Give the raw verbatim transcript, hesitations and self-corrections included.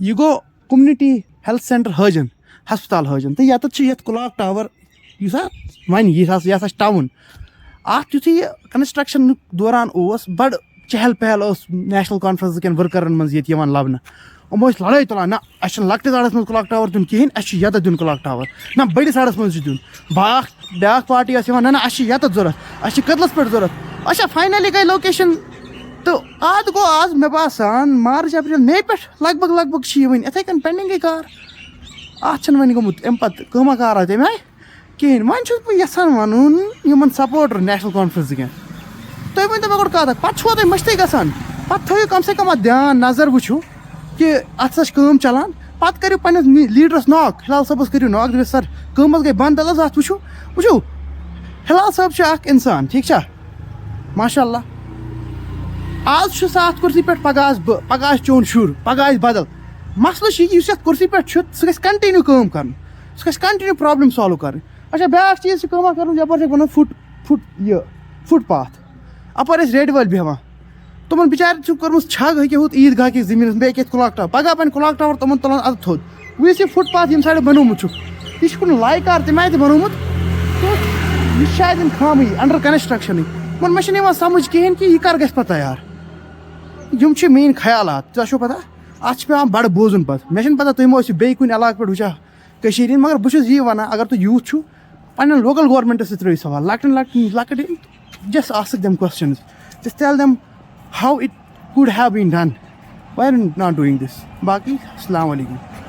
یہِ گوٚو community health centre حٲجن، ہسپتال حٲجن۔ تہٕ ییٚتٮ۪تھ چھُ یَتھ clock tower، یُس ہا وۄنۍ یہِ ہسا، یہِ ہسا چھُ ٹاوُن۔ اَتھ یُتھُے یہِ construction دوران اوس، بڑٕ چہل پہل ٲس نیشنل کانفرنس کٮ۪ن ورکرن منٛز ییٚتہِ یِوان لبنہٕ۔ یِم ٲسۍ لڑٲے تُلان، نہ، اَسہِ چھُنہٕ لۄکٹِس اَڈَس منٛز clock tower دیُن کِہیٖنۍ، اَسہِ چھُ یَتَتھ دیُن clock tower۔ نہ، بٔڑِس اَڈَس منٛز چھُ دیُن۔ باکھ بیٛاکھ پارٹی ٲس یِوان، نہ، نہ، اَسہِ چھُ یَتَتھ ضوٚرَتھ، اَسہِ چھُ کٔدلَس پٮ۪ٹھ ضوٚرَتھ۔ اچھا، finally گٔے location، تہٕ اَتھ گوٚو آز، مےٚ باسان، مارچ اپریل مے پٮ۪ٹھ لگ بگ، لگ بگ چھِ یہِ وۄنۍ یِتھَے کٔنۍ pending کار۔ اَتھ چھَنہٕ وۄنۍ گوٚمُت اَمہِ پَتہٕ کٲمہ کارا تَمہِ آیہِ کِہیٖنۍ۔ وۄنۍ چھُس بہٕ یَژھان وَنُن یِمَن supporter نیشنل کانفرنس کٮ۪ن، تُہۍ ؤنۍ تو مےٚ گۄڈٕ کَتھ اَکھ، پَتہٕ چھُوا تُہۍ مٔشتٕے گژھان؟ پَتہٕ تھٲیِو کَم سے کَم اَتھ دھیان، نظر وٕچھِو کہِ اَتھ ہسا چھِ کٲم چَلان۔ پَتہٕ کٔرِو پنٛنِس نی-، لیٖڈرَس knock، ہِلال صٲبَس کٔرِو knock، دٔپِو، "سَر، کٲم حظ گٔے بنٛد، تَلہٕ حظ اَتھ وٕچھِو۔" وٕچھِو، ہِلال صٲب چھُ اَکھ اِنسان، ٹھیٖک چھا؟ ماشاء اللہ۔ آز چھُ سُہ اَتھ کُرسی پٮ۪ٹھ، پَگاہ آسہٕ بہٕ، پَگاہ آسہِ چون شُر، پَگاہ آسہِ بدل۔ مسلہٕ چھُ یہِ، یُس یَتھ کُرسی پٮ۪ٹھ چھُ، سُہ گژھِ continue کٲم کَرُن، سُہ گژھِ continue problem solve کَرٕنۍ۔ اچھا، بیٛاکھ چیٖز چھِ کٲم اَکھ کَرُن، یَپٲرۍ چھِ وَنان foot، foot، یہِ، footpath۔ اَپٲرۍ ٲسۍ ریڈِ وٲلۍ بیٚہوان، تِمَن بِچارٮ۪ن چھُ کٔرمٕژ چھَگ ہیٚکہِ ہُتھ عیٖد گاہ کِس زٔمیٖنَس، بیٚیہِ کیٛاہ footpath، پَگاہ بَنہِ clock tower، تِمَن تُلان اَدٕ تھوٚد۔ وۄنۍ یُس یہِ footpath ییٚمہِ سایڈٕ بَنومُت چھُکھ، یہِ چھُکھ نہٕ لایق کار تَمہِ آیہِ تہِ بَنومُت کینٛہہ۔ یہِ چھُ شاید یِم خامٕے under construction۔ وۄنۍ مےٚ چھُنہٕ یِوان سَمٕجھ کِہیٖنۍ کہِ یہِ کَر گژھِ پَتہٕ تیار۔ یِم چھِ میٛٲنۍ خیالات، تۄہہِ چھُو پَتہ، اَتھ چھِ پٮ۪وان بَڑٕ بوزُن پَتہٕ۔ مےٚ چھَنہٕ پَتہ تُہۍ ما ٲسِو بیٚیہِ کُنہِ علاقہٕ پٮ۪ٹھ وٕچھان کٔشیٖرِ ہِنٛدۍ، مگر بہٕ چھُس یی وَنان، اگر تُہۍ youth چھُو، پنٛنٮ۪ن local governmentس سۭتۍ ترٛٲیِو سوال، لۄکٹٮ۪ن لۄکٹٮ۪ن، لۄکٕٹۍ، just ask them questions، just tell them how it could have been done, why not doing this۔ باقٕے السلام علیکم۔